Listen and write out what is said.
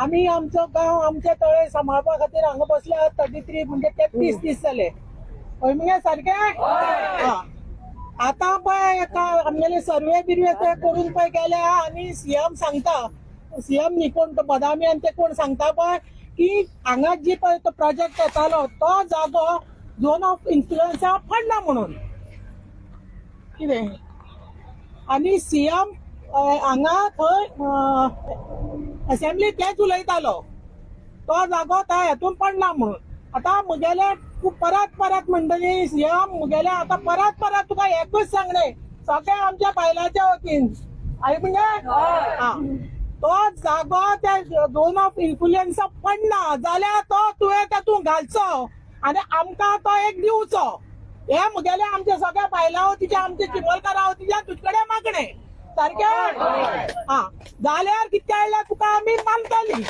आमी आमचो गांव आमचे तळे सांबाळपा खातीर हांगा बसले 33 म्हणजे 33 दीस जाले. हय मगे सारकें? हा. आतां पळय एका आमगेले सर्वे बिर्वे ते करून पळय गेल्या आनी सीएम सांगता, सीएम न्ही कोण तो बदामी आनी ते कोण सांगता पळय की हांगा जी पळय तो प्रोजेक्ट येतालो तो जागो झोन ऑफ इन्फ्लुएन्सा पडना म्हणून कितें. आनी सीएम हांगा थंय असेंब्ली तेच उलयतालो तो जागो त्या हेतून पडना म्हणून. आतां म्हगेले तूं परत परत म्हणटली सीएम, म्हगेले आतां परत परत तुका एकूच सांगणें सगळ्या आमच्या बायलांच्या वतीन, आई म्हणजे हा, तो जागो त्या झोन ऑफ इन्फ्लुएन्सा पडना जाल्यार तो तुवें तातूंत घालचो आनी आमकां तो एक दिवचो. हे म्हगेले आमच्या सगळ्या बायलां वतीच्या, आमच्या चिमलकारा वतीच्या तुजे कडेन मागणें सारकें. हा, जाल्यार कितें जाल्यार तुका आमी मानतली.